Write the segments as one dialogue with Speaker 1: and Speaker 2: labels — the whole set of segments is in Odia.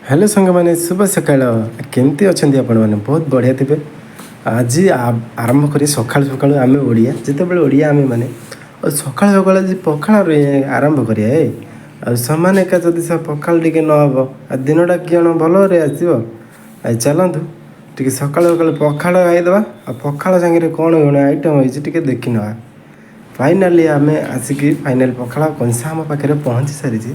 Speaker 1: ହ୍ୟାଲୋ ସାଙ୍ଗମାନେ, ଶୁଭ ସକାଳ। କେମିତି ଅଛନ୍ତି ଆପଣମାନେ? ବହୁତ ବଢ଼ିଆ ଥିବେ। ଆଜି ଆରମ୍ଭ କରି ସକାଳୁ ସକାଳୁ ଆମେ ଓଡ଼ିଆ ଯେତେବେଳେ ଓଡ଼ିଆ ଆମେମାନେ ଆଉ ସକାଳୁ ସକାଳୁ ଆଜି ପଖାଳରେ ଆରମ୍ଭ କରିବା। ଆଉ ସମାନ ଏକା ଯଦି ସେ ପଖାଳ ଟିକେ ନ ହେବ, ଆଉ ଦିନଟା କିଅଣ ଭଲରେ ଆସିବ? ଆଉ ଚାଲନ୍ତୁ, ଟିକେ ସକାଳୁ ସକାଳୁ ପଖାଳ ଖାଇଦେବା। ଆଉ ପଖାଳ ସାଙ୍ଗରେ କ'ଣ କ'ଣ ଆଇଟମ୍ ହେଇଛି, ଟିକେ ଦେଖିନେବା। ଫାଇନାଲି ଆମେ ଆସିକି ଫାଇନାଲ୍ ପଖାଳ କଂସା ଆମ ପାଖରେ ପହଞ୍ଚି ସାରିଛି,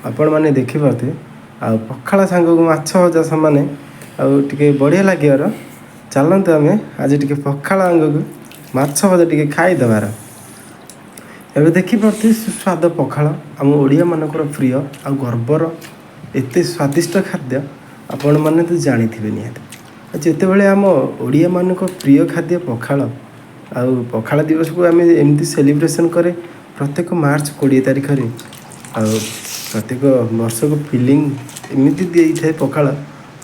Speaker 1: ଆପଣମାନେ ଦେଖିପାରୁଥିବେ। ଆଉ ପଖାଳ ସାଙ୍ଗକୁ ମାଛ ଭଜା ସମାନେ ଆଉ ଟିକେ ବଢ଼ିଆ ଲାଗିବାର। ଚାଲନ୍ତୁ, ଆମେ ଆଜି ଟିକେ ପଖାଳ ସାଙ୍ଗକୁ ମାଛ ଭଜା ଟିକେ ଖାଇଦେବାର। ଏବେ ଦେଖିପାରୁଥିବେ, ସୁସ୍ୱାଦ ପଖାଳ ଆମ ଓଡ଼ିଆମାନଙ୍କର ପ୍ରିୟ ଆଉ ଗର୍ବର ଏତେ ସ୍ୱାଦିଷ୍ଟ ଖାଦ୍ୟ, ଆପଣମାନେ ତ ଜାଣିଥିବେ ନିହାତି। ଆଉ ଯେତେବେଳେ ଆମ ଓଡ଼ିଆମାନଙ୍କ ପ୍ରିୟ ଖାଦ୍ୟ ପଖାଳ, ଆଉ ପଖାଳ ଦିବସକୁ ଆମେ ଏମିତି ସେଲିବ୍ରେସନ୍ କରେ ପ୍ରତ୍ୟେକ ମାର୍ଚ୍ଚ 20 ତାରିଖରେ। ଆଉ ପ୍ରତ୍ୟେକ ବର୍ଷକୁ ଫିଲିଂ ଏମିତି ଦେଇଥାଏ ପଖାଳ,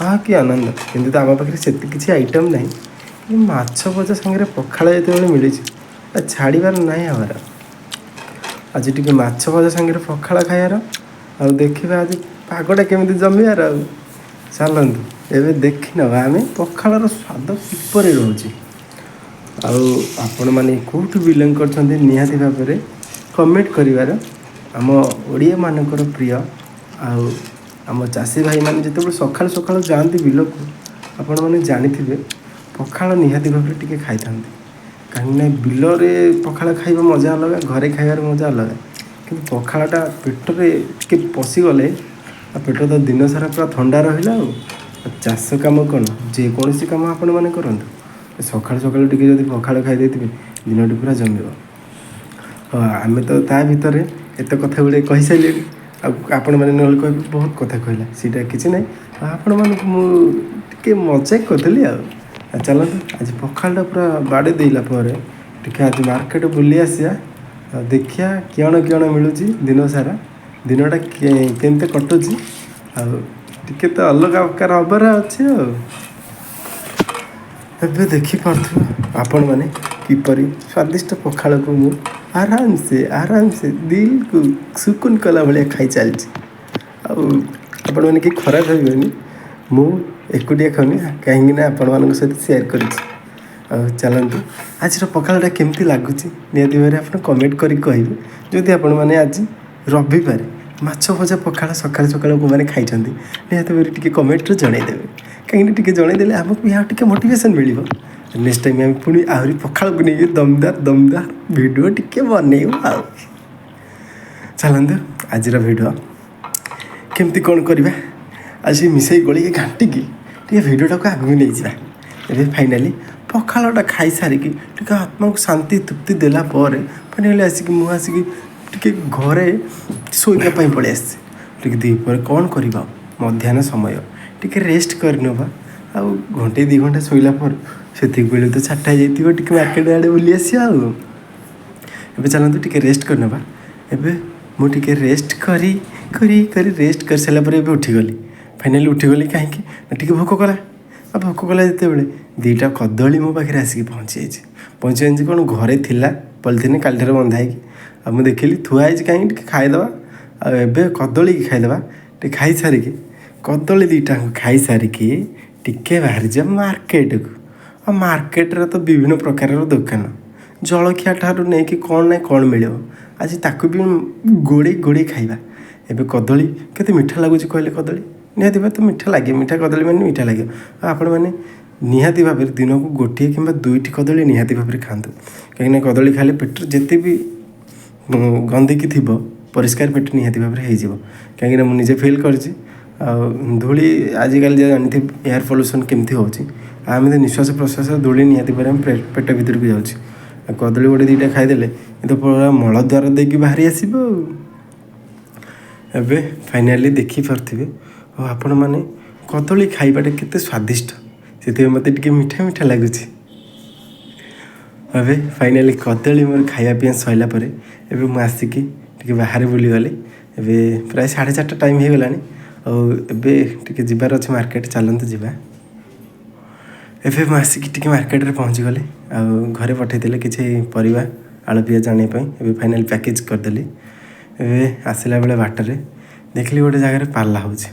Speaker 1: ଆହା କି ଆନନ୍ଦ! କିନ୍ତୁ ତ ଆମ ପାଖରେ ସେତେ କିଛି ଆଇଟମ୍ ନାହିଁ, କିନ୍ତୁ ମାଛ ଭଜା ସାଙ୍ଗରେ ପଖାଳ ଯେତେବେଳେ ମିଳିଛି, ଆଉ ଛାଡ଼ିବାର ନାହିଁ ଆମର। ଆଜି ଟିକେ ମାଛ ଭଜା ସାଙ୍ଗରେ ପଖାଳ ଖାଇବାର ଆଉ ଦେଖିବା ଆଜି ପାଗଟା କେମିତି ଜମିବାର। ଆଉ ଚାଲନ୍ତୁ, ଏବେ ଦେଖିନେବା ଆମେ ପଖାଳର ସ୍ୱାଦ କିପରି ରହୁଛି। ଆଉ ଆପଣମାନେ କେଉଁଠୁ ବିଲଙ୍ଗ କରୁଛନ୍ତି, ନିହାତି ଭାବରେ କମେଣ୍ଟ କରିବାର। ଆମ ଓଡ଼ିଆମାନଙ୍କର ପ୍ରିୟ ଆଉ ଆମ ଚାଷୀ ଭାଇମାନେ ଯେତେବେଳେ ସକାଳୁ ସକାଳୁ ଯାଆନ୍ତି ବିଲକୁ, ଆପଣମାନେ ଜାଣିଥିବେ, ପଖାଳ ନିହାତି ଭାବରେ ଟିକେ ଖାଇଥାନ୍ତି। କାହିଁକିନା ବିଲରେ ପଖାଳ ଖାଇବା ମଜା ଅଲଗା, ଘରେ ଖାଇବାର ମଜା ଅଲଗା। କିନ୍ତୁ ପଖାଳଟା ପେଟରେ ଟିକେ ପଶିଗଲେ ଆଉ ପେଟ ତ ଦିନସାରା ପୁରା ଥଣ୍ଡା ରହିଲା। ଆଉ ଚାଷ କାମ କ'ଣ, ଯେକୌଣସି କାମ ଆପଣମାନେ କରନ୍ତୁ, ସକାଳୁ ସକାଳୁ ଟିକେ ଯଦି ପଖାଳ ଖାଇ ଦେଇଥିବେ, ଦିନଟି ପୁରା ଜମିବ। ହଁ, ଆମେ ତ ତା ଭିତରେ ଏତେ କଥା ଗୁଡ଼ିଏ କହିସାରିଲେଣି। ଆଉ ଆପଣମାନେ ନହେଲେ କହିବେ ବହୁତ କଥା କହିଲା। ସେଇଟା କିଛି ନାହିଁ, ଆଉ ଆପଣମାନଙ୍କୁ ମୁଁ ଟିକେ ମଜାକ କରିଥିଲି। ଆଉ ଚାଲନ୍ତୁ, ଆଜି ପଖାଳଟା ପୁରା ବାଡ଼େଇ ଦେଇଲା ପରେ ଟିକେ ଆଜି ମାର୍କେଟ ବୁଲି ଆସିବା ଆଉ ଦେଖିବା କିଅଣ କିଅଣ ମିଳୁଛି। ଦିନ ସାରା ଦିନଟା କେମିତି କଟୁଛି, ଆଉ ଟିକେ ତ ଅଲଗା ପ୍ରକାର ହବାର ଅଛି। ଆଉ ଏବେ ଦେଖିପାରୁଥିବେ ଆପଣମାନେ, କିପରି ସ୍ୱାଦିଷ୍ଟ ପଖାଳକୁ ମୁଁ ଆରାମସେ ଆରାମସେ ଦିଲକୁ ସୁକୁନ କଲା ଭଳିଆ ଖାଇ ଚାଲିଛି। ଆଉ ଆପଣମାନେ କେହି ଖରାପ ଭାବିବେନି, ମୁଁ ଏକୁଟିଆ ଖାଉନି, କାହିଁକିନା ଆପଣମାନଙ୍କ ସହିତ ସେୟାର କରିଛି। ଆଉ ଚାଲନ୍ତୁ, ଆଜିର ପଖାଳଟା କେମିତି ଲାଗୁଛି, ନିହାତି ଭାବରେ ଆପଣ କମେଣ୍ଟ କରିକି କହିବେ। ଯଦି ଆପଣମାନେ ଆଜି ରବିବାର ମାଛ ଭଜା ପଖାଳ ସକାଳୁ ସକାଳୁ କେଉଁମାନେ ଖାଇଛନ୍ତି, ନିହାତି ଭାବରେ ଟିକେ କମେଣ୍ଟରେ ଜଣାଇଦେବେ। କାହିଁକିନା ଟିକେ ଜଣାଇଦେଲେ ଆମକୁ ବି ଆଉ ଟିକେ ମୋଟିଭେସନ୍ ମିଳିବ। ନେକ୍ସଟ ଟାଇମ୍ ଆମେ ପୁଣି ଆହୁରି ପଖାଳକୁ ନେଇକି ଦମଦାର ଦମଦାର ଭିଡ଼ିଓ ଟିକେ ବନେଇବୁ। ଆଉ ଚାଲନ୍ତୁ, ଆଜିର ଭିଡ଼ିଓ କେମିତି କ'ଣ କରିବା, ଆଜି ମିଶେଇ ଗୋଳେଇକି ଘାଣ୍ଟିକି ଟିକେ ଭିଡ଼ିଓଟାକୁ ଆଗକୁ ନେଇଯିବା। ଏବେ ଫାଇନାଲି ପଖାଳଟା ଖାଇସାରିକି ଟିକେ ଆତ୍ମାକୁ ଶାନ୍ତି ତୃପ୍ତି ଦେଲା ପରେ ଫାଇନାଲି ଆସିକି ମୁଁ ଆସିକି ଟିକେ ଘରେ ଶୋଇବା ପାଇଁ ପଳେଇ ଆସିଛି। ଟିକେ ଦ୍ୱିପହରେ କ'ଣ କରିବା, ଆଉ ମଧ୍ୟାହ୍ନ ସମୟ ଟିକେ ରେଷ୍ଟ କରିନେବା। ଆଉ ଘଣ୍ଟେ 2 ଘଣ୍ଟା ଶୋଇଲା ପରେ ସେତିକି ବେଳେ ତ 4ଟା ହେଇଯାଇଥିବ। ଟିକେ ମାର୍କେଟ ଆଡ଼େ ବୁଲି ଆସିବା। ଆଉ ଏବେ ଚାଲନ୍ତୁ, ଟିକେ ରେଷ୍ଟ କରିନେବା। ଏବେ ମୁଁ ଟିକେ ରେଷ୍ଟ କରି କରି କରି ରେଷ୍ଟ କରିସାରିଲା ପରେ ଏବେ ଉଠିଗଲି। ଫାଇନାଲି ଉଠିଗଲି କାହିଁକି ନା ଟିକେ ଭୋକ କଲା। ଆଉ ଭୋକ କଲା ଯେତେବେଳେ, ଦୁଇଟା କଦଳୀ ମୋ ପାଖରେ ଆସିକି ପହଞ୍ଚି ଯାଇଛି। ପହଞ୍ଚି ଯାଇଛି କ'ଣ, ଘରେ ଥିଲା ପଲିଥିନ୍ କାଲିଠାରୁ ବନ୍ଧା ହେଇକି। ଆଉ ମୁଁ ଦେଖିଲି ଥୁଆ ହେଇଛି, କାହିଁକି ଟିକେ ଖାଇଦେବା। ଆଉ ଏବେ କଦଳୀ ଖାଇଦେବା। ଟିକେ ଖାଇସାରିକି, କଦଳୀ ଦୁଇଟା ଖାଇସାରିକି ଟିକେ ବାହାରିଯିବା ମାର୍କେଟକୁ। ଆଉ ମାର୍କେଟରେ ତ ବିଭିନ୍ନ ପ୍ରକାରର ଦୋକାନ, ଜଳଖିଆ ଠାରୁ ନେଇକି କ'ଣ ନାହିଁ କ'ଣ ମିଳିବ, ଆଜି ତାକୁ ବି ଗୋଡ଼େଇ ଗୋଡ଼େଇ ଖାଇବା। ଏବେ କଦଳୀ କେତେ ମିଠା ଲାଗୁଛି କହିଲେ? କଦଳୀ ନିହାତି ଭାବେ ତ ମିଠା ଲାଗେ। ମିଠା କଦଳୀ ମାନେ ମିଠା ଲାଗିବ। ଆଉ ଆପଣମାନେ ନିହାତି ଭାବରେ ଦିନକୁ ଗୋଟିଏ କିମ୍ବା ଦୁଇଟି କଦଳୀ ନିହାତି ଭାବରେ ଖାଆନ୍ତୁ। କାହିଁକିନା କଦଳୀ ଖାଇଲେ ପେଟରେ ଯେତେ ବି ଗନ୍ଧିକି ଥିବ, ପରିଷ୍କାର ପେଟ ନିହାତି ଭାବରେ ହେଇଯିବ। କାହିଁକିନା ମୁଁ ନିଜେ ଫିଲ୍ କରିଛି। ଆଉ ଧୂଳି ଆଜିକାଲି ଯାହା ଜାଣିଥିବେ, ଏୟାର ପଲ୍ୟୁସନ୍ କେମିତି ହେଉଛି। ଆଉ ଆମେ ତ ନିଶ୍ୱାସ ପ୍ରଶ୍ୱାସ ଧୂଳି ନିହାତି ଭାବରେ ଆମ ପେଟ ଭିତରକୁ ଯାଉଛି। ଆଉ କଦଳୀ ଗୋଟେ ଦୁଇଟା ଖାଇଦେଲେ ଏ ତ ପୁରା ମଳଦ୍ୱାର ଦେଇକି ବାହାରି ଆସିବ। ଆଉ ଏବେ ଫାଇନାଲି ଦେଖିପାରୁଥିବେ ଆଉ ଆପଣମାନେ, କଦଳୀ ଖାଇବାଟା କେତେ ସ୍ୱାଦିଷ୍ଟ। ସେଥିପାଇଁ ମୋତେ ଟିକେ ମିଠା ମିଠା ଲାଗୁଛି। ଏବେ ଫାଇନାଲି କଦଳୀ ମୋର ଖାଇବା ପିଇବା ସରିଲା ପରେ ଏବେ ମୁଁ ଆସିକି ଟିକେ ବାହାରେ ବୁଲିଗଲି। ଏବେ ପ୍ରାୟ 4:30 ଟାଇମ୍ ହେଇଗଲାଣି। ଆଉ ଏବେ ଟିକେ ଯିବାର ଅଛି ମାର୍କେଟ, ଚାଲନ୍ତୁ ଯିବା। ଏବେ ମୁଁ ଆସିକି ଟିକେ ମାର୍କେଟରେ ପହଞ୍ଚିଗଲି। ଆଉ ଘରେ ପଠାଇଥିଲେ କିଛି ପରିବା, ଆଳୁ ପିଆଜ ଆଣିବା ପାଇଁ। ଏବେ ଫାଇନାଲି ପ୍ୟାକେଜ୍ କରିଦେଲି। ଏବେ ଆସିଲା ବେଳେ ବାଟରେ ଦେଖିଲି ଗୋଟେ ଜାଗାରେ ପାଲା ହେଉଛି।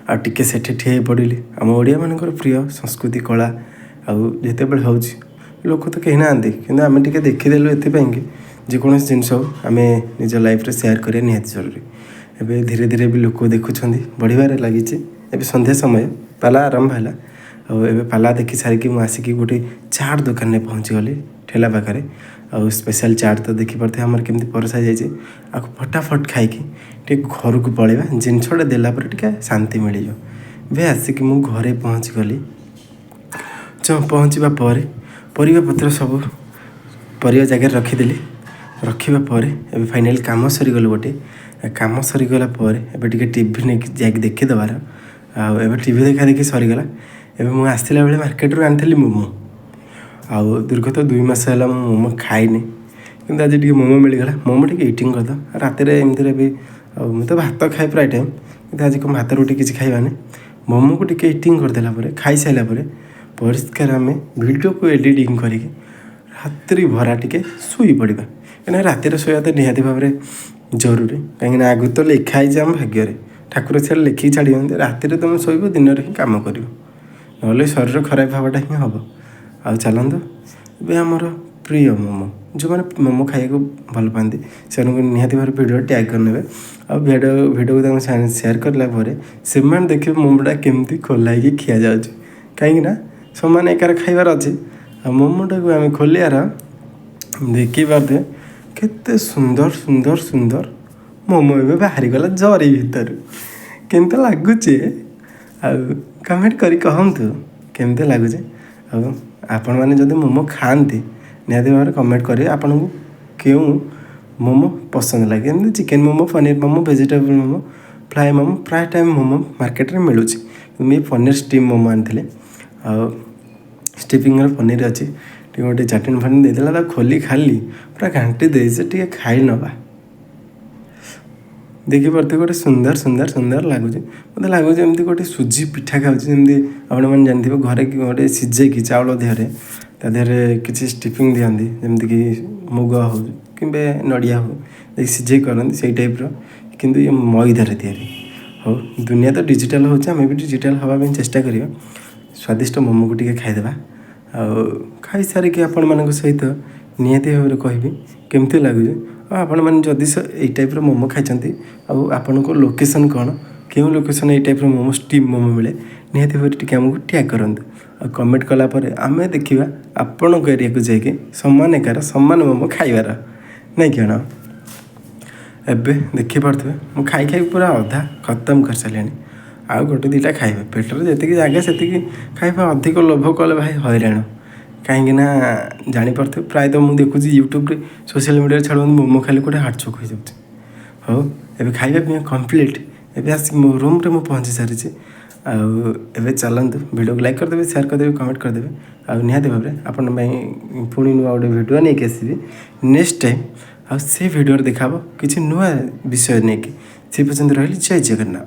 Speaker 1: ଆଉ ଟିକେ ସେଠି ଠିଆ ହେଇ ପଡ଼ିଲି। ଆମ ଓଡ଼ିଆମାନଙ୍କର ପ୍ରିୟ ସଂସ୍କୃତି କଳା ଆଉ ଯେତେବେଳେ ହେଉଛି ଲୋକ ତ କେହି ନାହାନ୍ତି, କିନ୍ତୁ ଆମେ ଟିକେ ଦେଖିଦେଲୁ ଏଥିପାଇଁକି ଯେକୌଣସି ଜିନିଷ ହଉ ଆମେ ନିଜ ଲାଇଫ୍ରେ ସେୟାର କରିବା ନିହାତି ଜରୁରୀ। ଏବେ ଧୀରେ ଧୀରେ ବି ଲୋକ ଦେଖୁଛନ୍ତି, ବଢ଼ିବାରେ ଲାଗିଛି। ଏବେ ସନ୍ଧ୍ୟା ସମୟ, ପାଲା ଆରମ୍ଭ ହେଲା। ଆଉ ଏବେ ପାଲା ଦେଖି ସାରିକି ମୁଁ ଆସିକି ଗୋଟେ ଚାଟ୍ ଦୋକାନରେ ପହଞ୍ଚିଗଲି ଠେଲା ପାଖରେ। ଆଉ ସ୍ପେଶାଲ୍ ଚାଟ୍ ତ ଦେଖିପାରୁଥିବେ ଆମର କେମିତି ପରସା ଯାଇଛି। ଆଉ ଫଟାଫଟ ଖାଇକି ଟିକେ ଘରକୁ ପଳେଇବା, ଜିନିଷଟା ଦେଲା ପରେ ଟିକେ ଶାନ୍ତି ମିଳିଯିବ। ଏବେ ଆସିକି ମୁଁ ଘରେ ପହଞ୍ଚିଗଲି। ପହଞ୍ଚିବା ପରେ ପରିବା ପତ୍ର ସବୁ ପରିବା ଜାଗାରେ ରଖିଦେଲି। ରଖିବା ପରେ ଏବେ ଫାଇନାଲ୍ କାମ ସରିଗଲା ଗୋଟେ। କାମ ସରିଗଲା ପରେ ଏବେ ଟିକେ ଟିଭି ନେଇକି ଯାଇକି ଦେଖିଦେବାର। ଆଉ ଏବେ ଟିଭି ଦେଖା ଦେଖି ସରିଗଲା। ଏବେ ମୁଁ ଆସିଲା ବେଳେ ମାର୍କେଟରୁ ଆଣିଥିଲି ମୋମୋ। ଆଉ ଦୀର୍ଘ ତ 2 ମାସ ହେଲା ମୁଁ ମୋମୋ ଖାଇନି, କିନ୍ତୁ ଆଜି ଟିକେ ମୋମୋ ମିଳିଗଲା। ମୋମୋ ଟିକେ ଇଟିଂ କରିଦେବା ରାତିରେ। ଏମିତିରେ ବି ଆଉ ମୁଁ ତ ଭାତ ଖାଏ ପ୍ରାୟ ଟାଇମ୍, କିନ୍ତୁ ଆଜି କ'ଣ ଭାତ ରୁଟି କିଛି ଖାଇବାନି। ମୋମୋକୁ ଟିକେ ଇଟିଂ କରିଦେଲା ପରେ, ଖାଇସାରିଲା ପରେ ପରିଷ୍କାର ଆମେ ଭିଡ଼ିଓକୁ ଏଡ଼ିଟିଂ କରିକି ରାତ୍ରି ଭରା ଟିକେ ଶୋଇପଡ଼ିବା। କାହିଁକିନା ରାତିରେ ଶୋଇବା ତ ନିହାତି ଭାବରେ ଜରୁରୀ। କାହିଁକିନା ଆଗରୁ ତ ଲେଖା ହେଇଛି ଆମ ଭାଗ୍ୟରେ, ଠାକୁର ସିଆଡ଼େ ଲେଖିକି ଛାଡ଼ିଛନ୍ତି, ରାତିରେ ତୁମେ ଶୋଇବ, ଦିନରେ ହିଁ କାମ କରିବ, ନହେଲେ ଶରୀର ଖରାପ ହେବାଟା ହିଁ ହେବ। ଆଉ ଚାଲନ୍ତୁ, ଏବେ ଆମର ପ୍ରିୟ ମୋମୋ, ଯେଉଁମାନେ ମୋମୋ ଖାଇବାକୁ ଭଲ ପାଆନ୍ତି ସେମାନଙ୍କୁ ନିହାତି ଭାବରେ ଭିଡ଼ିଓ ଟ୍ୟାଗ୍ କରିନେବେ। ଆଉ ଭିଡ଼ିଓକୁ ତାଙ୍କୁ ସେୟାର କରିଲା ପରେ ସେମାନେ ଦେଖିବେ ମୋମୋଟା କେମିତି ଖୋଲା ହେଇକି ଖିଆଯାଉଛି। କାହିଁକିନା ସମାନ ଏକାର ଖାଇବାର ଅଛି। ଆଉ ମୋମୋଟାକୁ ଆମେ ଖୋଲିବାର ଦେଖିପାରୁଥିବେ କେତେ ସୁନ୍ଦର ସୁନ୍ଦର ସୁନ୍ଦର ମୋମୋ ଏବେ ବାହାରିଗଲା ଜରି ଭିତରୁ। କେମିତି ଲାଗୁଛି ଆଉ କମେଣ୍ଟ କରି କହନ୍ତୁ କେମିତି ଲାଗୁଛି। ଆଉ ଆପଣମାନେ ଯଦି ମୋମୋ ଖାଆନ୍ତି ନିହାତି ଭାବରେ କମେଣ୍ଟ କରିବେ ଆପଣଙ୍କୁ କେଉଁ ମୋମୋ ପସନ୍ଦ ଲାଗେ। ଏମିତି chicken momo, paneer momo, vegetable momo, fry momo, ପ୍ରାୟ ଟାଇମ୍ ମୋମୋ ମାର୍କେଟରେ ମିଳୁଛି। ମୁଁ ପନିର ଷ୍ଟିମ୍ ମୋମୋ ଆଣିଥିଲି। ଆଉ ଷ୍ଟିଫିଙ୍ଗର ପନିର ଅଛି, ଟିକେ ଗୋଟେ ଚଟଣି ଫଟଣି ଦେଇଦେଲା, ତାକୁ ଖୋଲି ଖାଲି ପୁରା ଘାଣ୍ଟି ଦେଇଛି, ଟିକେ ଖାଇ ନେବା। ଦେଖିପାରୁଥିବେ ଗୋଟେ ସୁନ୍ଦର ସୁନ୍ଦର ସୁନ୍ଦର ଲାଗୁଛି। ମୋତେ ଲାଗୁଛି ଏମିତି ଗୋଟେ ସୁଜି ପିଠା ଖାଉଛି। ଯେମିତି ଆପଣମାନେ ଜାଣିଥିବେ ଘରେ କି ଗୋଟେ ସିଝେଇକି ଚାଉଳ ଦେହରେ ତା ଦେହରେ କିଛି ଷ୍ଟିଫିଙ୍ଗ ଦିଅନ୍ତି, ଯେମିତିକି ମୁଗ ହଉ କିମ୍ବା ନଡ଼ିଆ ହଉ, ଦେଇକି ସିଝେଇ କରନ୍ତି ସେଇ ଟାଇପ୍ର, କିନ୍ତୁ ଇଏ ମଇଦାରେ ତିଆରି। ହଉ, ଦୁନିଆ ତ ଡିଜିଟାଲ୍ ହେଉଛି, ଆମେ ବି ଡିଜିଟାଲ୍ ହେବା ପାଇଁ ଚେଷ୍ଟା କରିବା। ସ୍ୱାଦିଷ୍ଟ ମୋମୋକୁ ଟିକେ ଖାଇଦେବା। ଆଉ ଖାଇସାରିକି ଆପଣମାନଙ୍କ ସହିତ ନିହାତି ଭାବରେ କହିବି କେମିତି ଲାଗୁଛି। ଆଉ ଆପଣମାନେ ଯଦି ଏଇ ଟାଇପ୍ର ମୋମୋ ଖାଇଛନ୍ତି ଆଉ ଆପଣଙ୍କ ଲୋକେସନ୍ କ'ଣ, କେଉଁ ଲୋକେସନ୍ ଏଇ ଟାଇପ୍ର ମୋମୋ ଷ୍ଟିମ୍ ମୋମୋ ମିଳେ, ନିହାତି ଭାବରେ ଟିକେ ଆମକୁ ଟ୍ୟାଗ୍ କରନ୍ତୁ। ଆଉ କମେଣ୍ଟ କଲା ପରେ ଆମେ ଦେଖିବା ଆପଣଙ୍କ ଏରିଆକୁ ଯାଇକି ସମାନ ଏକାର ସମାନ ମୋମୋ ଖାଇବାର ନାଇଁ କ'ଣ। ଏବେ ଦେଖିପାରୁଥିବେ ମୁଁ ଖାଇ ଖାଇ ପୁରା ଅଧା ଖତମ କରିସାରିଲିଣି। ଆଉ ଗୋଟେ ଦୁଇଟା ଖାଇବା, ପେଟରେ ଯେତିକି ଜାଗା ସେତିକି ଖାଇବା। ଅଧିକ ଲୋଭ କଲେ ଭାଇ ହଇରାଣ। କାହିଁକିନା ଜାଣିପାରୁଥିବେ, ପ୍ରାୟତଃ ମୁଁ ଦେଖୁଛି ୟୁଟ୍ୟୁବରେ, ସୋସିଆଲ୍ ମିଡ଼ିଆରେ ଛାଡ଼ୁଛନ୍ତି, ମୋମୋ ଖାଇଲେ ଗୋଟେ ହାର୍ଟ ଚୋକ୍ ହେଇଯାଉଛି। ହଉ, ଏବେ ଖାଇବା ପିଇବା କମ୍ପ୍ଲିଟ୍। ଏବେ ଆସିକି ମୋ ରୁମ୍ରେ ମୁଁ ପହଞ୍ଚି ସାରିଛି। ଆଉ ଏବେ ଚାଲନ୍ତୁ, ଭିଡ଼ିଓକୁ ଲାଇକ୍ କରିଦେବେ, ସେୟାର କରିଦେବେ, କମେଣ୍ଟ କରିଦେବେ। ଆଉ ନିହାତି ଭାବରେ ଆପଣଙ୍କ ପାଇଁ ପୁଣି ନୂଆ ଗୋଟେ ଭିଡ଼ିଓ ନେଇକି ଆସିବି ନେକ୍ସଟ ଟାଇମ୍। ଆଉ ସେ ଭିଡ଼ିଓରେ ଦେଖାହେବ କିଛି ନୂଆ ବିଷୟ ନେଇକି। ସେ ପର୍ଯ୍ୟନ୍ତ ରହିଲି, ଜୟ ଜଗନ୍ନାଥ।